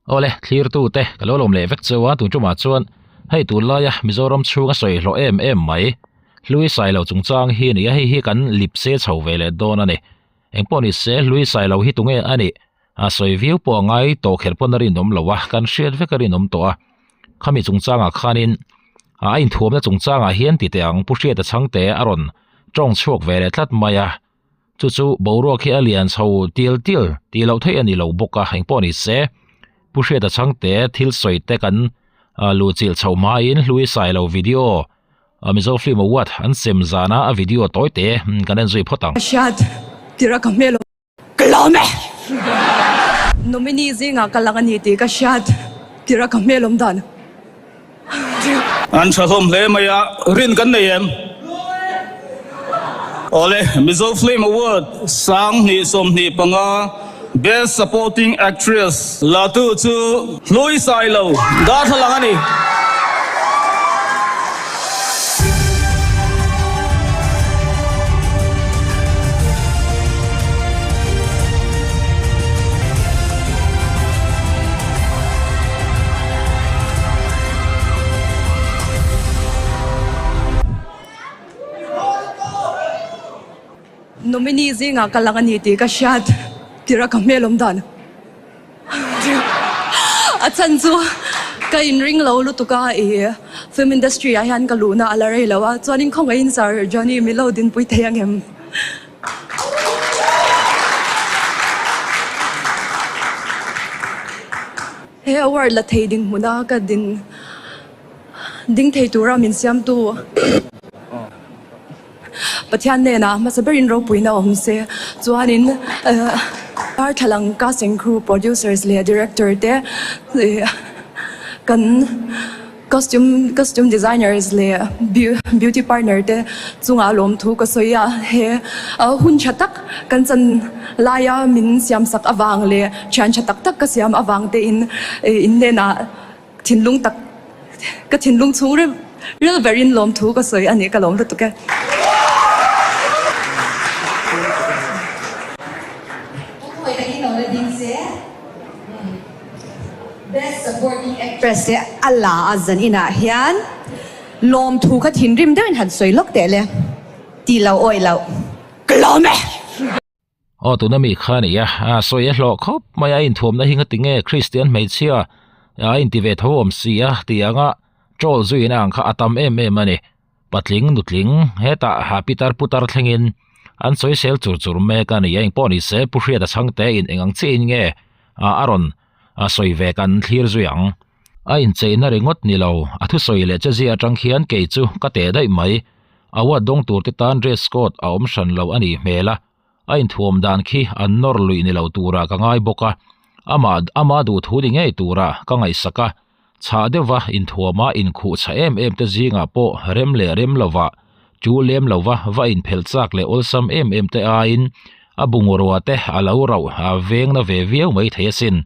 Awle, thlirtute ka lo lawm leh vek cheu a, tun tumah chuan hei tunlaia Mizoram chhunga sawi hlawh em em mai Hlui Sailo chungchang hi a ni a, hei hi kan lip se chho ve leh dawn a ni. Engpawh ni se Hlui Sailo hi tunge a nih? A sawi viau pawh a ngai tawh kher pawn a rinawm lo a, kan hriat vek a rinawm tawh a. Khami chungchangah khanin a inthuamna chungchangah hian ti teh ang Pu Hriata Chhangte a rawn tawng chhuak ve leh tlat mai a. Chu chu boruak hi a lian chho til til tih loh theih a ni lo bawk a, engpawh ni se Pu Hriata Chhangte thil sawi te kan luh chilh chho hmain Hlui Sailo video Mizo Film Award an sem zana a video tawi te kan en zui phawt ang. Hriat tirh a ka hmel awm. Ka lawm e! Nominee zingah ka lang a ni tih ka hriat tirh a ka hmel awm dan. An tha hlawm hle mai a, rin kan nei em? Awle, Mizo Film Award 2025 Best Supporting Actress la tu chu Hlui Sailo darthlalang a ni. Nominee zingah ka lang a ni tih ka hriat tirh a ka hmel awm dan. A chhan chu ka inring lo lutuk a, i film industry ah hian ka luhna a la rei lo a, chuanin khawngaihin Sir Johnny min lo dinpui thei ang em? He award la thei dinhmuna ka din ding thei tura min siamtu Pathian hnenah hmasa berin ropuina awm se chuanin Darthlalang casting crew, producers leh director te kan costume costume designers leh beauty partner te chungah lawmthu ka sawi a, he hun tha tak kan chan laia min siam sak avang leh thian tha tak tak ka siam avang te in in hnenah Thinlung tak ka thinlung chhung ril ril berin lawmthu ka sawi a ni ka lawm lutuk e. Best Supporting Actress te a la a zan inah hian lawmthu kha thinrim deuhin han sawi lawk teh le tih lo awih loh ka lawm e. Aw tuna mi kha a ni a, a sawi a hlawh khawp mai a, inthuamna hi ngati nge Kristian hmeichhia a inti ve tho awm si a tih anga troll zuina ang kha a tam em em a ni. Patling nutling hetah ha pitar putar thlengin an sawi sel chur chur mek a ni a, engpawh ni se Pu Hriata Chhangte in eng ang chiahin nge a rawn sawi ve kan thlir zui ang. A incheina ringawt ni lo, a thusawi leh chezia atang khian kei chu ka teh daih mai. Award dawng tur te tan dress code a awm hran lo a nih hmel a, a inthuam dan khi an nawr luih ni lo turah ka ngai bawk a, amah ama duhthu ni ngei turah ka ngaihsak a, chhah deuhva inthuama inkhuh chha em em te zingah pawh rem leh rem lova chu lem lova va inphelh chak leh awlsam em em te aiin a bungrua te a lo rauh a veng na ve viau mai thei asin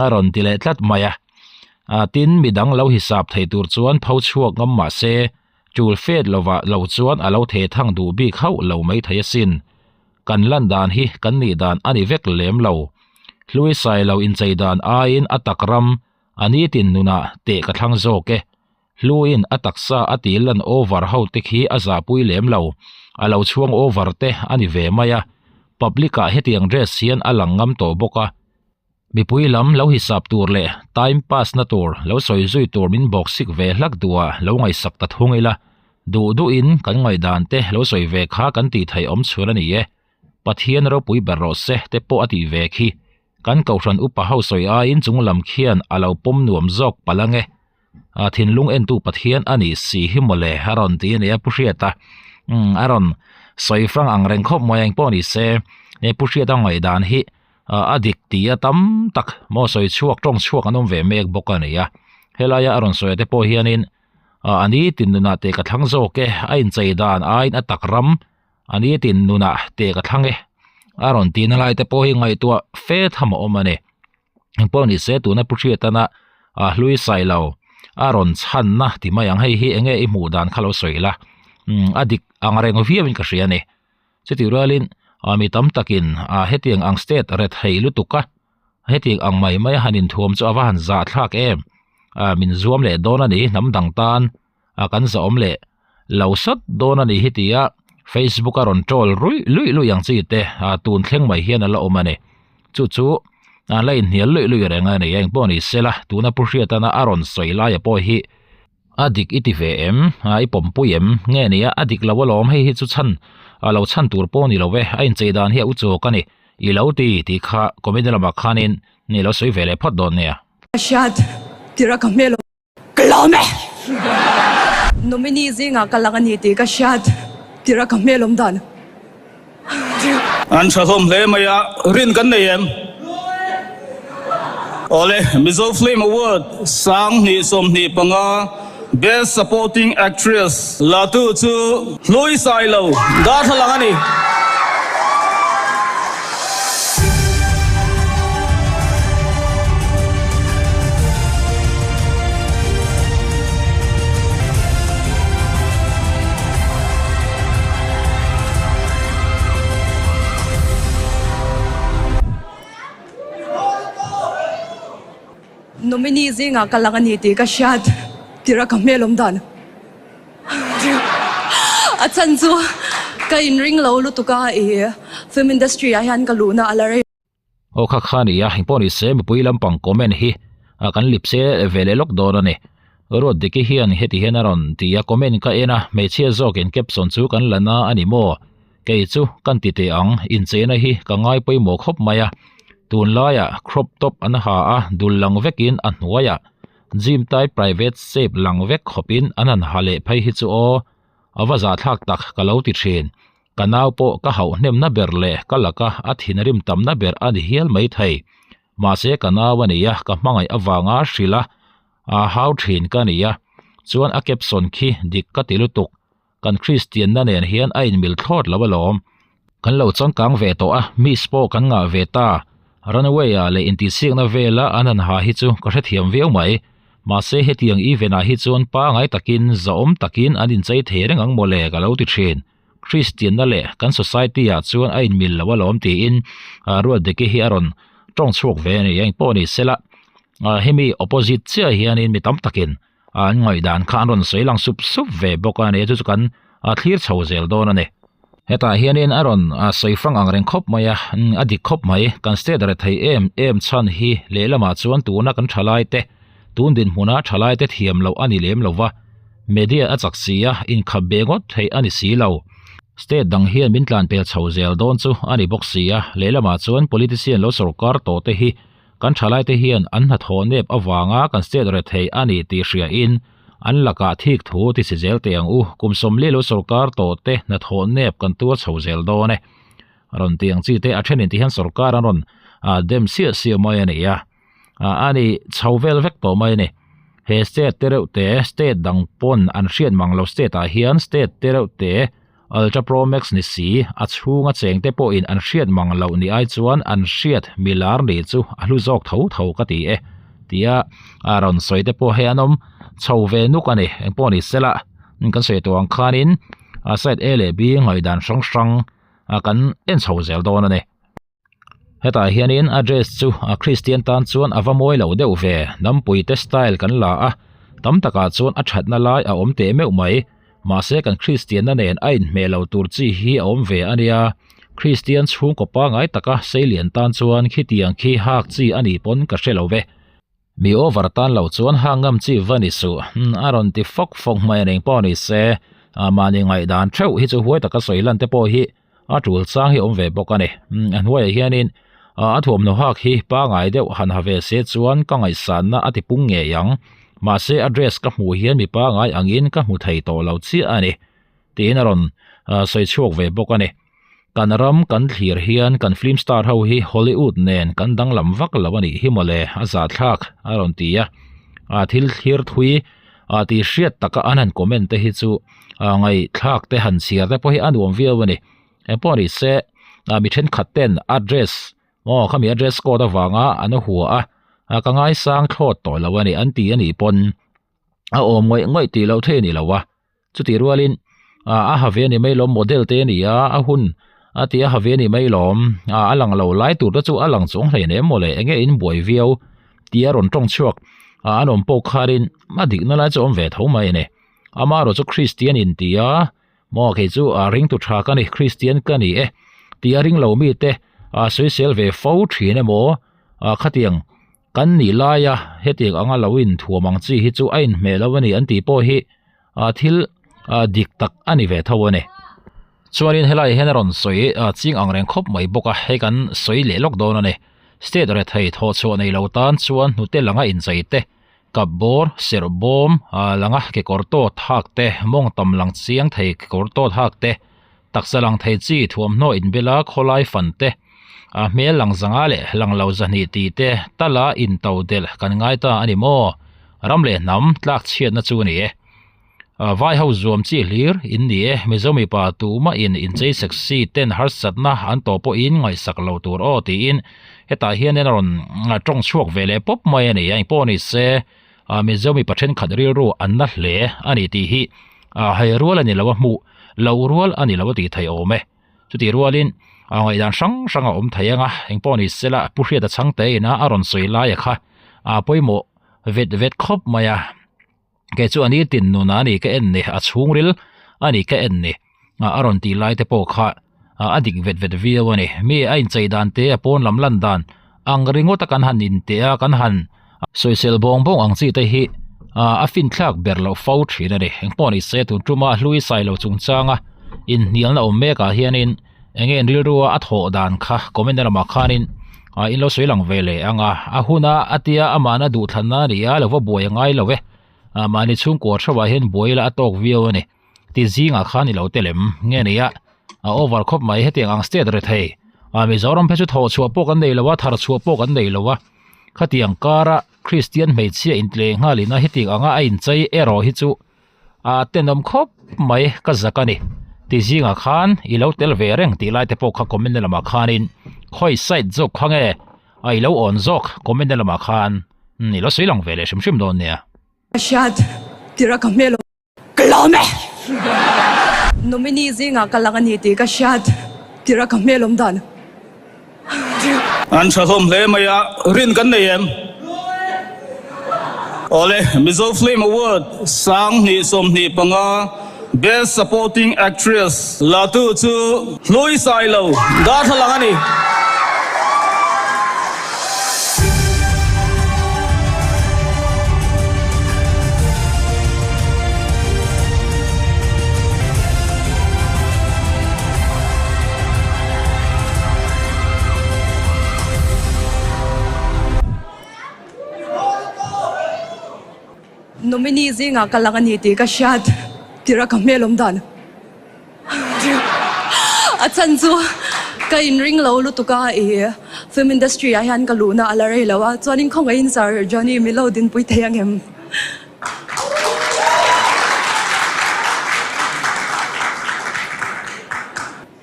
a rawn ti leh tlat mai a, tin midang lo hisap thei tur chuan pho chhuak ngam mah se Chul fet lovah lo chuan a lo the thang duh bik hauh lo mai thei asin. Kan lan dan hi kan nih dan a ni vek lem lo. Hlui sai lo inchei dan aiin a tak ram a nitin nunah teh ka thlang zawk e. Hluiin a taksa a tih lan over ho te khi a zahpui lem lo. A lo chhuang over te a ni ve mai a. Public ah hetiang dress hian a lang ngam tawh bawk a. Mipui lam lo hisap tur leh time pass na tur lo sawi zui tur min bawk sik ve hlak duh a lo ngaihsak ta thung ila, duh duh in kan ngaihdan te lo sawi ve kha kan tih theih awm chhun a ni e. Pathian ropui ber rawh se te pawh a tih ve khi. Kan kohhran upa ho sawi aiin chung lam khian a lo pawm nuam zawk palh ange. A thinlung entu Pathian a nih si hi mawle a rawn ti a ni a Pu Hriata. Umm a rawn sawi hrang ang reng khawp mai engpawh ni se he Pu Hriata ngaihdan hi a dik tih a tam tak maw sawi chhuak tawng chhuak an awm ve mek bawk a ni a. Helaia a rawn sawi te pawh hianin a ni tin nunah teh ka thlang zawk e a inchei dan aiin a tak ram a ni tin nunah teh ka thlang e a rawn tihna lai te pawh hi ngaihtuah fe tham a awm a ni. Engpawh ni se tuna Pu Hriatana a hlui sai lo a rawn chhanna ti mai ang hei hi enge i hmuh dan kha lo sawi la umm a dik ang reng viau in ka hria a ni. Chutih rualin mi tam takin hetiang ang state ret thei lutuk a. Hetiang ang mai mai a han inthuam chu a va han zahthlak em? Ah min zuam leh dawn a ni hnam dang tan ah kan zahawm leh lo sat dawn a ni hi tia Facebook a rawn troll ruih luih luih ang chi te ah tun thleng mai hian a la awm a ni. Chu chu a la inhnial luih luih reng a ni. Engpawh ni sela tuna Pu Hriatana a rawn sawi laia pawh hi A dik i ti ve em? A i pawmpui em? Nge nia, a dik lo alawm, hei hi chu chhan a lo chhan tur pawh ni lo e, a inchei dan hi a u chawk a ni, i lo ti tih kha comedy lamah khanin ni lo sawi ve leh phawt dawn nia. Ka hriat tirh a ka hmel awm. Ka lawm e! Nominee zingah ka lang a ni tih ka hriat tirh a ka hmel awm dan. An tha hlawm hle mai a, rin kan nei em? Awle, Mizo Film Award 2025 Best Supporting Actress la tu chu Hlui Sailo darthlalang a ni. Nominee zingah ka lang a ni tih ka hriat tirh a ka hmel awm dan a chhan chu ka inring lo lutuk a, i film industry ah hian ka luhna a la rei. Aw kha kha nia, engpawh ni se mipui lampang comment hi kan lip se ve leh lawk dawn a ni. Ruatdiki hian heti hian a rawn ti a, comment ka en a, hmeichhia zawkin caption chu kan la na a ni maw? Kei chu kan ti teh ang, incheina hi ka ngai pawimawh khawp mai a, tunlaiah crop top an ha a, dul lang vekin a hnuaiah gym type private shape lang vek khawpin an han ha leh phei hi chu aw, a va zahthlak tak ka lo ti thin. Ka nau pawh ka hauh hnemna ber leh ka laka a thinrim tamna ber a ni hial mai thei. Mahse ka nau a nia, ka hmangaih avanga hrilh a, a hau thin ka nia. Chuan a caption khi dik ka ti lutuk. Kan Kristianna nen hian a inmil thlawt lo alawm. Kan lo changkang ve tawh a, miss pawh kan ngah ve ta. Runway-ah leh intihsiakna vela an han ha hi chu ka hrethiam viau mai. Mahse hetiang event ah hi chuan pangai takin, zahawm takin an inchei thei reng ang mawle ka lo ti thin. Kristianna leh kan society ah chuan a inmil lo alawm tiin Ruatdiki hi a rawn tawng chhuak ve a ni. Engpawh ni sela hemi opposite chiah hianin mi tam takin an ngaihdan kha an rawn sawi lang sup sup ve bawk a ni. Chu chu kan thlir chho zel dawn a ni. Hetah hianin a rawn sawi fang ang reng khawp mai a, a dik khawp mai. Kan state rethei em em chhan hi lehlamah chuan tuna kan thalai te, tun dinhmuna thalai te thiam loh a ni lem lo va, media a chak si a, inkhap be ngawt theih a ni si lo. State dang hian min tlan pel chho zel dawn chu a ni bawk si a, lehlamah chuan politician lo sorkar tawh te hi kan thalai te hian an hnathawh nep avanga kan state rethei a ni tih hriain an lakah thik thu ti si zel teh ang u, kum 40 lo sorkar tawh te hnathawh nep kan tuar chho zel dawn e. Rawn ti ang chi te a thenin ti hian sorkar an rawn dem siah siah mai a ni a, a ni chho vel vek tawh mai a ni. He state te reuh te state dang pawn an hriat mang lo state ah hian state te reuh te Ultra Pro Max ni si, a chhunga chengte pawhin an hriat mang loh ni ai chuan an hriat milar ni chu a hlu zawk tho tho ka ti e, tia a rawn sawi te pawh hei an awm chho ve nuk a ni. Engpawh ni sela, kan sawi tawh ang khanin side A leh B ngaihdan hrang hrang kan en chho zel dawn a ni. Hetah hianin a dress chu a Kristian tan chuan a va mawi lo deuh ve, hnampuite style kan la a, tam takah chuan a thatna lai a awm teh meuh mai. Mahse kan Kristianna nen a inhmeh lo tur chi hi a awm ve a nia. Kristian chhungkaw pangai taka seilian tan chuan khitiang khi hak chi a nih pawn ka hre lo ve. Mi over tan lo chuan ha ngam chi va ni suh, a rawn ti fawk fawk mai a ning pawh ni se, mahni ngaihdan theuh hi chu huai taka sawi lan te pawh hi a tul chang hi awm ve bawk a ni. A hnuaiah hianin a thuamhnaw hak hi pangai deuh han ha ve se chuan ka ngaihsanna a ti pung ngei ang. Mahse a dress ka hmuh hian mi pangai angin ka hmu thei tawh lo chiah a ni tiin a rawn sawi chhuak ve bawk a ni. Kan ram kan thlir hian kan film star ho hi Hollywood nen kan danglam vak lo a nih hi mawle a zahthlak a rawn ti a. Thil thlir thui tih hriat taka an han comment te hi chu ngaihthlak te han chhiar te pawh hi a nuam viau a ni. Engpawh ni se mi thenkhat ten address aw khami address code avanga an hua a ka ngaisang thlawt tawh lo a ni an ti a nih pawn a awm ngawih ngawih tih loh theih a ni lo a. Chutih rualin a ha ve a ni mai lawm model te a ni a, a hun. A ti a ha ve a nih mai lawm. A lang lo lai tur te chu a lang chuang hlei nem maw le, enge in buai viau tia rawn tawng chhuak a an awm pawh khanin a dikna lai chu a awm ve tho mai a ni. Amaherawh chu Kristian in ti a, maw kei chu a ringtu tha ka ni, Kristian ka ni e tia ring lo mite a sawisel ve fo thin emaw a khatiang kan nih laia hetiang anga lo inthuam ang chi hi chu a inhmeh lo a ni an tih pawh hi ah thil ah dik tak a ni ve tho a ni. Chuanin helaiah hian a rawn sawi ah ching ang reng khawp mai bawk a, hei kan sawi leh lawk dawn a ni. State rethei thawh chhuah nei lo tan chuan hnute langa inchei te, kap bawr, serh bawm ah langa kekawr tawt hak te, mawng tam lang chiang thei kekawr tawt hak te, taksa lang thei chi thuamhnaw inbela khawlai fan te, a hmel lang zanga leh lang lo zahnih tih te tala into delh kan ngai ta a ni maw? Ram leh hnam tlak chhiatna chu a ni e. Vai ho zuam chi hlir in ni e, Mizo mipa tumah in inchei sexy ten harsatna an tawh pawhin ngaihsak lo tur aw tiin hetah hianin a rawn tawng chhuak ve leh pawp mai a ni a, engpawh ni se Mizo mipa thenkhat rilru an na hle a ni tih hi hai rual a ni lo a, hmuh loh rual a ni lo a tih theih awm e. Chutih rualin a ngaihdan hrang hrang a awm thei ang a, engpawh ni sela Pu Hriata chhangte ina a rawn sawi laia kha a pawimawh vet vet khawp mai a. Kei chu a ni tin nuna a ni ka en ni, a chhungril a ni ka en ni a rawn tih lai te pawh kha a dik vet vet viau a ni. Mi a inchei dan te a pawn lam lan dan ang ringawt a kan han inteh a, kan han sawisel bawng bawng ang chi te hi a finthlak ber loh fo thin a ni. Engpawh ni se tun tuma hlui sai lo chungchanga inhnialna awm mekah hianin eng nge in rilrua a thawh dan kha comment lamah khanin in lo sawi lang ve leh ang a, a huna a tia amahna duhthlanna a ni a, lo va buai a ngai lo e, mahni chhungkua theuhah hian buai ila a tawk viau a ni. Ti zingah khan i lo tel em? Nge nia, a over khawp mai hetiang ang state ri thei. A Mizoram phei chu thawh chhuah pawh kan nei lo a, thar chhuah pawh kan nei lo a. Khatiang kara Kristian hmeichhia intleh nghalin a hetiang anga a inchei erawh hi chu a tenawm khawp mai ka zak a ni. Ti zingah khan i lo tel ve reng tih lai te pawh kha comment na lamah khanin khawi side zawk kha nge a i lo awn zawk comment na lamah khan i lo sawi lang ve leh hrim hrim dawn nia. Hriat tirh a ka hmel awm. Ka lawm e! Nominee zingah ka lang a ni tih ka hriat tirh a ka hmel awm dan. An tha hlawm hle mai a, rin kan nei em? Awle, Mizo Film Award 2025 Best Supporting Actress latu chu Hlui Sailo darthlalang a ni. Nominee zingah ka lang a ni tih ka hriat tirh a ka hmel awm dan. A chhan chu ka inring lo lutuk a, i film industry ah hian ka luhna a la rei lo a, chuanin khawngaihin Sir Johnny min lo dinpui thei ang em?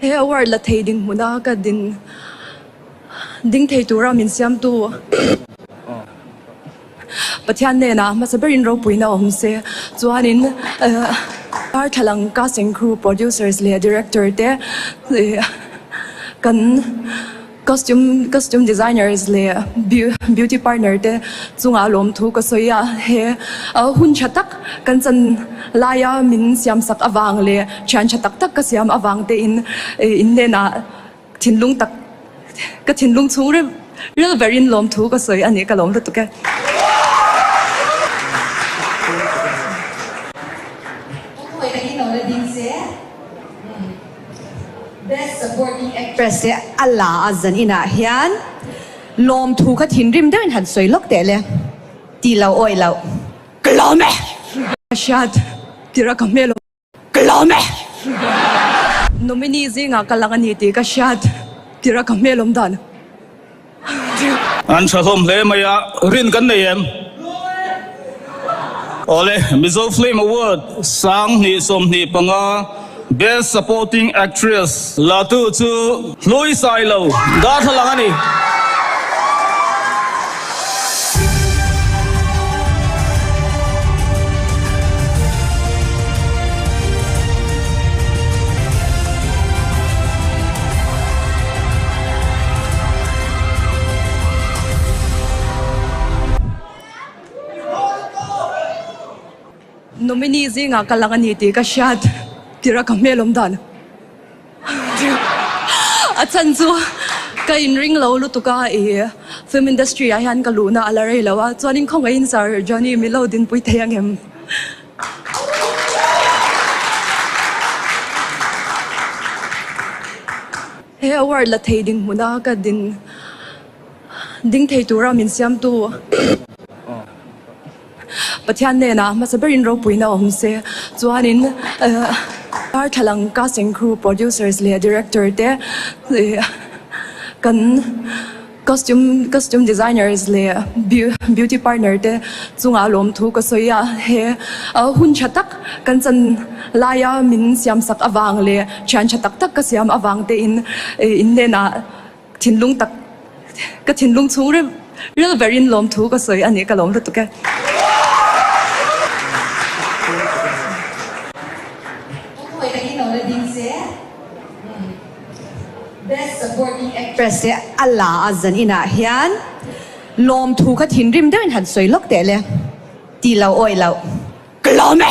He award la thei dinhmuna ka din ding thei tura min siamtu Pathian hnenah hmasa berin ropuina awm se. Chuanin Darthlalang casting crew, producers leh director te kan costume costume designers leh beauty partner te chungah lawmthu ka sawi a. He hun tha tak kan chan laia min siamsak avang leh thian tha tak tak ka siam avang tein in hnenah Thinlung tak ka thinlung chhung ril ril berin lawmthu ka sawi a ni ka lawm lutuk e. Best Supporting Actress te a la a zan inah hian lawmthu kha thinrim deuhin han sawi lawk teh le ti lo awih loh. Ka lawm e! Ka hriat tirh a ka hmel awm. Ka lawm e! Nominee zingah ka lang a ni tih ka hriat tirh a ka hmel awm dan. An tha hlawm hle mai a, rin kan nei em? Awle, Mizo Film Award 2025 Best Supporting Actress latu chu Hlui Sailo darthlalang a ni. Nominee zingah ka lang a ni tih ka hriat tirh a ka hmel awm dan. A chhan chu ka inring lo lutuk a, i film industry ah hian ka luhna a la rei lo a, chuanin khawngaihin Sir Johnny min lo dinpui thei ang em? He award la thei dinhmuna ka din ding thei tura min siamtu Pathian hnenah hmasa berin ropuina awm se. Chuanin Darthlalang casting crew, producers leh director te kan Costume costume designers leh beauty partner te chungah lawmthu ka sawi a, he hun tha tak kan chan laia min siam sak avang leh thian tha tak tak ka siam avang te in in hnenah thinlung tak ka thinlung chhung ril ril berin lawmthu ka sawi a ni ka lawm lutuk e. Best Supporting Actress te a la a zan inah hian lawmthu kha thinrim deuhin han sawi lawk teh le ti lo awih loh. Ka lawm e!